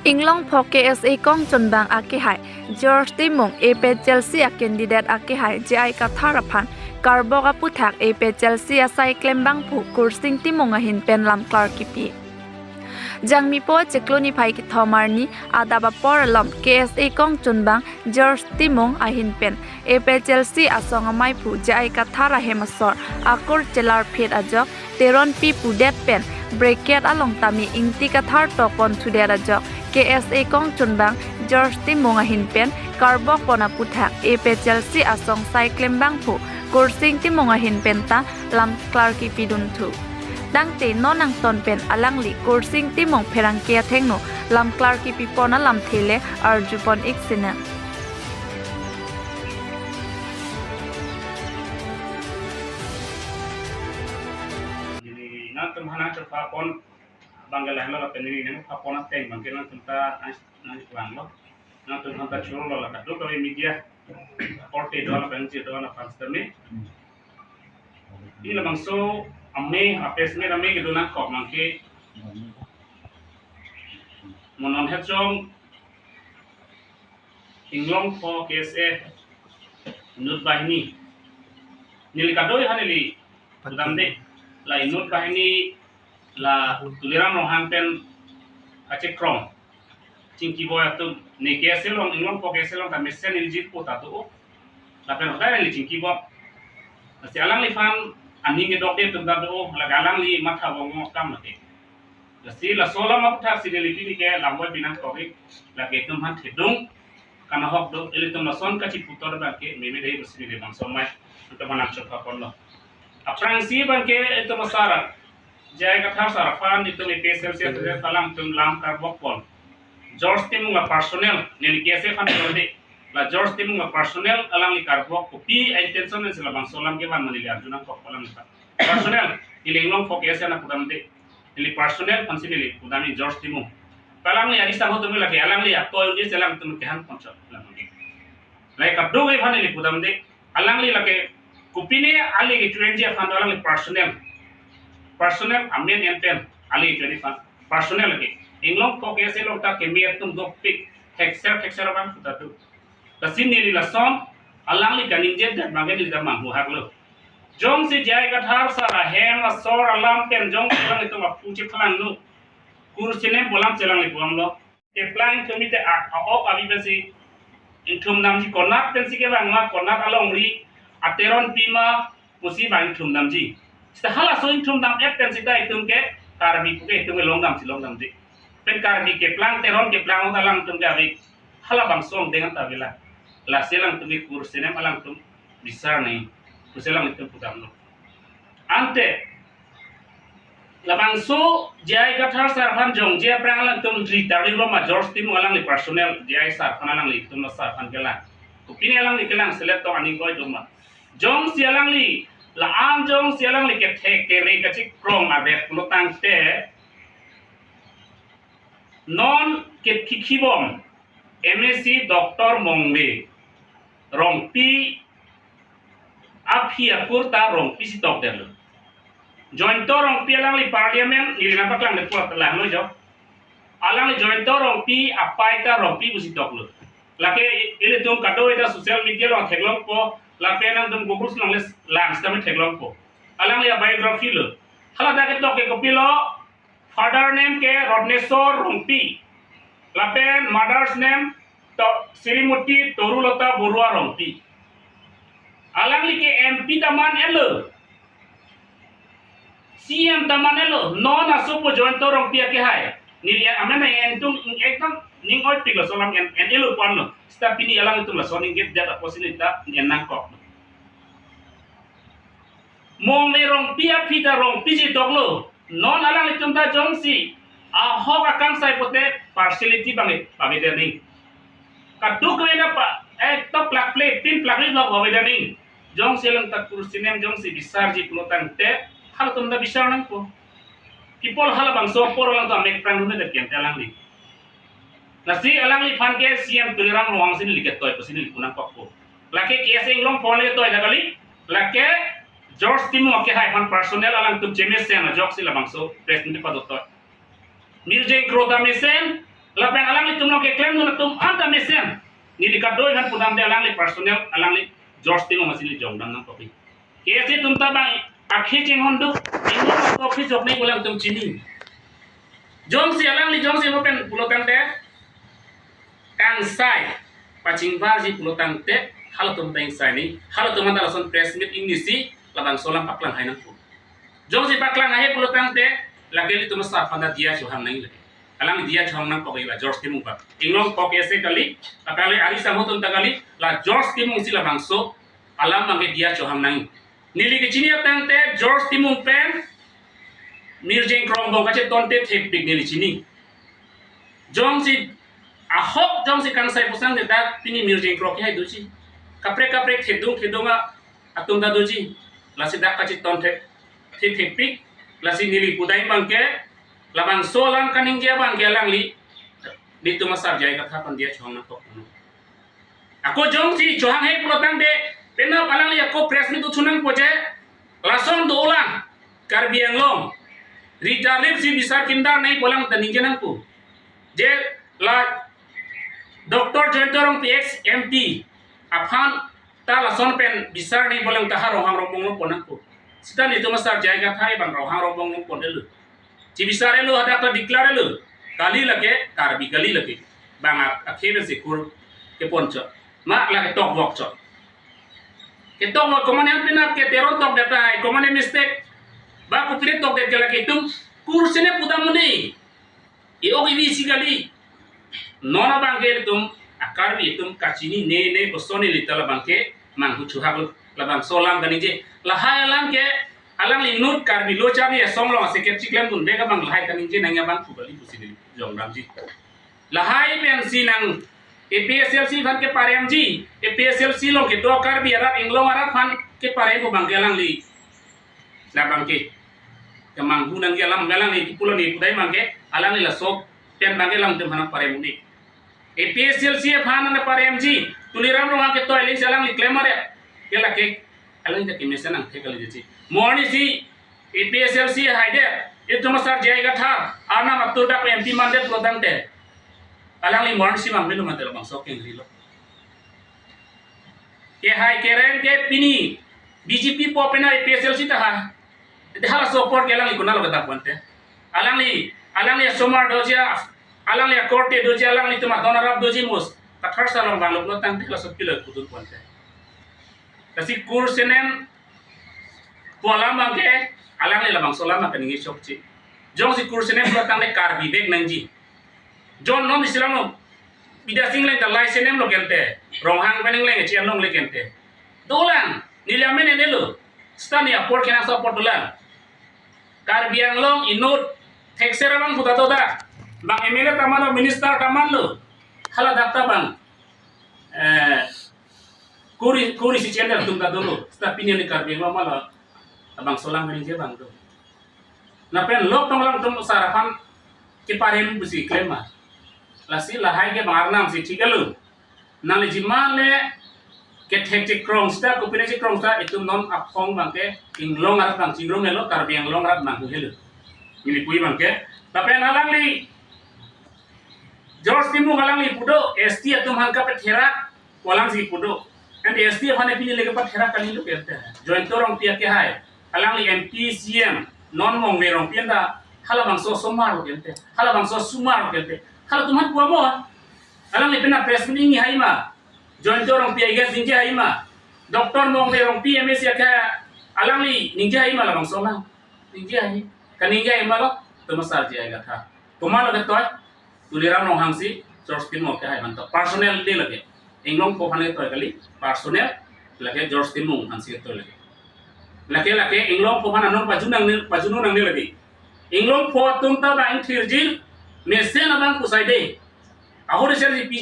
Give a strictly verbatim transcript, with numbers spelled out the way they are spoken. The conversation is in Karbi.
Inglongpho K S A kongchunbang akehai George Timung, A P H L C a candidate akehai J I Kathar aphan karbok aputhak A P H L C asai klembangphu Kursing Timung ahin pen lamklar kipi. Jangmipo chiklo niphai kethom arni adap apor alom K S A kongchunbang George Timung ahin pen A P H L C asong amaiphu J I Kathar ahem asor akur chelarphit ajok Teronpi pudet pen bracket along tame Ingti Kathar tokpon thudet ajok K S A kongchunbang George Timung ahin pen karbokpon aputhak A P H L C asong sai klembangphu Kursing Timung ahin pen ta lamklar kipidunthu. Tangte non angton pen alangli Kursing Timung pherangke athengno lamklar kipipon alamthe le arjupon ik sinang. Neli nangtum aphan nangchepapon abang ke lahelo lapen neli nangpapon ateng abang ke nangtum ta nang nangvanglo. Nangtum aphan ta chorolo la kadokave media korte do lapen je do lapen sitame. Neli labangso ame, a press meet ame kedo nangkok abang ke mo non hejong Inglongpho K S A Inut Bahini. Neli kadoi ha neli pudamde. La Inut Bahini la Tuliram Ronghang pen kachekrong chingkiboi atum, ne K S A along, Inglongpho K S A along ta mesen neli jirpo ta do. Lapen hotai neli chingkiboi. Lasi alangliphan aning kedokde atum ta do, lake alangli matha bong akam lake. Lasi laso alam aputhak si neli pini ke lamvoi binang kori, lake itum aphan thedung kanahok do, ilitum lason kachiputhot abang ke meme dei, lasi neli labangso amei itum aphan nangchepapon lo. Aphrangsi abang ke itum asar, J I Kathar sar aphan itum A P H L C atum alangtum lam karbokpon. George Timung la personal, neli K S A aphan korde. La George Timung la personal alangli karbok, kopi a-intention si labangso alam kevan ma neli arju nangkok alangliphan. Personal, neli Inglongpho K S A aphan pudamde. Neli personal aphansi neli pudamde George Timung. Alangli adi sangho atum lake alangli atoi un-e si alangtum kehangponchot alam ke. Lahei kadokave aphan neli pudamde. Alangli lake kopine ali kecho-enji aphan do, alangli personal. Personal amen en pen ali kecho-enji aphan personal lake. Inglongpho K S A along ta keme atum dopik, thekser thekser abang puta tu. Lasi neli lason alangli kaningje det abang ke neli ta manghu haklo. Jongsi J I Kathar sar ahem asor alam pen jongsi alanglitum aphu chephalang nu, Kursing Timung pu alam si alangli pu-amlo. Keplang ingthum mite a, a-ok avi pensi ingthum damji, konat pensi kevang ma, konat alongri a Teronpi ma pusi abang ingthum damji. Seta halaso ingthum dam-et pen seta itum ke Karbi puke itum ke longdamsi longdamde. Pen Karbi keplang, Teron keplang ta alangtum ke ave. Halabangso angdeng ta avela. Lasi alangtum ke Kursing Timung alangtum bisar nangji pusi alangtum pudamlo. Ante labangso J I Kathar sar aphan jongje aphrang alangtum ri tarlilo ma George Timung alangli personal, J I sar aphan, alanglitum la sar aphan kelang. Kopine alangli kelang selet tong aning koi do ma. Jongsi alangli, la-an jongsi alangli kethek kere kachekrong adet pulo tangte, non kephikhibom M A C Doctor Mongve Rongpi aphi akur ta Rongpi si tokdetlo. Joyonto Rongpi alangli parliament neli nangpaklangde pulo ta lahelo jo. Alangli Joyonto Rongpi apei ta Rongpi pusi toklo. Lake ilitum kadokave ta social media along theklongpo, lapen nangtum Google along le lang sitame theklongpo. Alangli a-biography lo. Hala dak ketok ke kopilo, father name ke Rotneswar Rongpi. Lapen mother's name to Srimati Torulata Barua Rongpi. Alangli ke M P ta man-etlo, C M ta man-etlo, non asopo Joyonto Rongpi akehai. Neli amen nang en tung ekdom ning oipiklo, laso alam en, en-etlo ponlo. Seta pini alangtum lason ingit jat apotsi neli ta en nangkok. Mongve Rongpi aphi ta Rongpi si toklo. Non alanglitum ta jongsi ahok akangsai pote partiality abang paveda nangji. Kadokave na pa, eh, to plak ple, pin plak ri lok paveda nangji. Jongsi alang ta Kursing Timung jongsi bisarji pulo tangte, halatum ta bisar nangpo. Kipol halabangso apor alangtum amek prang dun det pen te alangli. Lasi alangliphan ke C M Tuliram Ronghang si neli ketoi pusi neli pu nangkokpo. Lake K S A Inglongpho le ketoi ta kali, lake George Timung akehai aphan personal alangtum chemesen ajoksi labangso press meet padotoi. Mirjeng Kro ta mesen, Lapen alanglitum along keklem dun atum anta mesen. Neli kadoi aphan pudamde alangli personal, alangli George Timung amatsi neli jongdam nangkok. K S A atum ta bang akhei chinghon duk, ingno ma kopi jokne pu alangtum chini. Jongsi alangli jongsi mo pen pulo tangte, kangsai pachingbarji pulo tangte, halatum ta ingsai ni, halatum anta lason press meet ingnisi, labangso alam paklang hai nangpo. Jongsi paklang hai pulo tangte, lake ilitum asar aphan ta diya chohang nang lake. Alang diya chohang nangkok la George Timung ba. Inglongpo K S A kali, akali ari sangho atum ta kali, la George Timung si labangso alam abangke diya chohang nang. Neli kechini tangte George Timung pen Mirjeng Krongbong kachetonte thepik neli chini. Jongsi ahok jongsi kangsai pusang de dak pini Mirjeng Krong ke hai doji. Kaprek kaprek thedung thedung a atum ta doji. Lasi dak kachetonte thepik, lasi neli pudai abangke, labangso alam kaningje abangke alangli, nelitum asar J I Kathar aphan diya chohang nangkok. Ako jongsi chohang hai pulo tangte, penap alangli ako press meet uthunang poje, lason dolang, Karbi Anglong, Rita Lip si bisar kindar nai pu alang ta ningje nangpo. Je la Doctor Jayanta Rongpi ex M P aphan ta lason pen bisar nai pu alang ta ha Ronghang Rongbong longpon nangpo. Sita nelitum asar J I Kathar abang Ronghang Rongbong longpon delo. Chibisar-elo hadak ta declare-elo. Kali lake, Karbi kali lake. Bang ak-, akhei pensi kur kepon chot. Ma lake tokvok chot. Ketokvok komat penap ke Teron tok data hai, komat mistake. Ba kopine tokdet ke lake itum kursi ne pudam muni. I-ok ivi si kali. Non abangke itum, a Karbi atum kachini ne ne koson neli ta labangke manghu chohaklo, labangso alam kaningje. Lahai alam ke alangli inut Karbi Lo Charli Asong along aseket chiklem dun bek abang lahai kaningje nangji abang pu kali pusi neli jongdamji. Lahai pensi nang A P H L C aphan keparemji, A P H L C along kedo Karbi arat, Inglong arat aphan keparem pu abangke alangli. Labangke kemanghu nangji alam alangli kipulo ni pudai abangke, alangli laso pen abangke alangtum aphan parem un-e. A P H L C aphan nangparemji, Tuliram Ronghang ketoi alingsi alangli klem aret. Ke lake, alangli ta kemesen nangthek kali ji. Mo arnisi A P H L C haidet, itum asar J I Kathar, arnam atur dak M P mandet pulo tangte, alangli mo arnisi mang menu mandet labangso kengrilo. Ke hai kereng ke pini B J P po penap A P H L C ta ha. Ete halaso apor ke alangli konatlo kedam pulote. Alangli, alangli asomar doji, alangli akorte doji, alanglitum adon arap doji mus. Kathar salong bang lok tangte laso pilo kudun pulote. Lasi kursenem pu alam abangke, alangli labangso alam abangke ningje chokche. Jongsi kursenem pulo tangte Karbi bek nangji. Jon non isi alam lo. Bidya Sing Engleng ta lai senemlo kente. Ronghang pen Engleng echenlongle kente. Dolang, neli amen enelo. Sita ne apor kenangsot apor dolang. Karbi Anglong inut thekser abang puta to da. Bang M L A ta manlo, minister ta manlo. Hala dak ta bang. Eh, kuri, kuri si chender atum ta dolo. Sita pini ne Karbi Anglong ma la labangso alam ningje abang do. Lapen lok tong alangtum asar aphan keparem pusi klem ma. Lasi lahai ke bang arnam si thik alo. Nangli jima le kethek chekrong sita, kopine chekrong sita, itum non aphong abangke Inglong arat abang chingrum elo, Karbi Anglong arat abang hu helo. Neli pu abangke. Lapen alangli George Timung alangli pudo, S T atum aphan kapatherak, pu alangsi pudo. And S T aphan pini le kapatherak kalilo kente. Jayanta Rongpi ke hai. Alangli M P, C M, non Mongve Rongpi anta, halabangso osomar lo kente. Halabangso osomar lo kente. Halatum aphan pu amo. Alangli penap press meet ningje hai ma. Jayanta Rongpi I guess ningje hai ma. Doctor Mongve Rongpi M A C ke alangli ningje hai ma labangso alam. Ningje hai. Kaningje hai ma lo. Itum asar J I Kathar. Komatlo ketoi. Tuliram Ronghang si George Timung ke hai manto. Personal de lake. Inglongpo aphan ketoi kali. Personal lake George Timung aphan si ketoi lake. Lake lake Inglongpo aphan anon pajun nangne, pajun nangne lake. Inglongpo atum ta bang thirjin mesen abang kusai de. Ahori ser si P G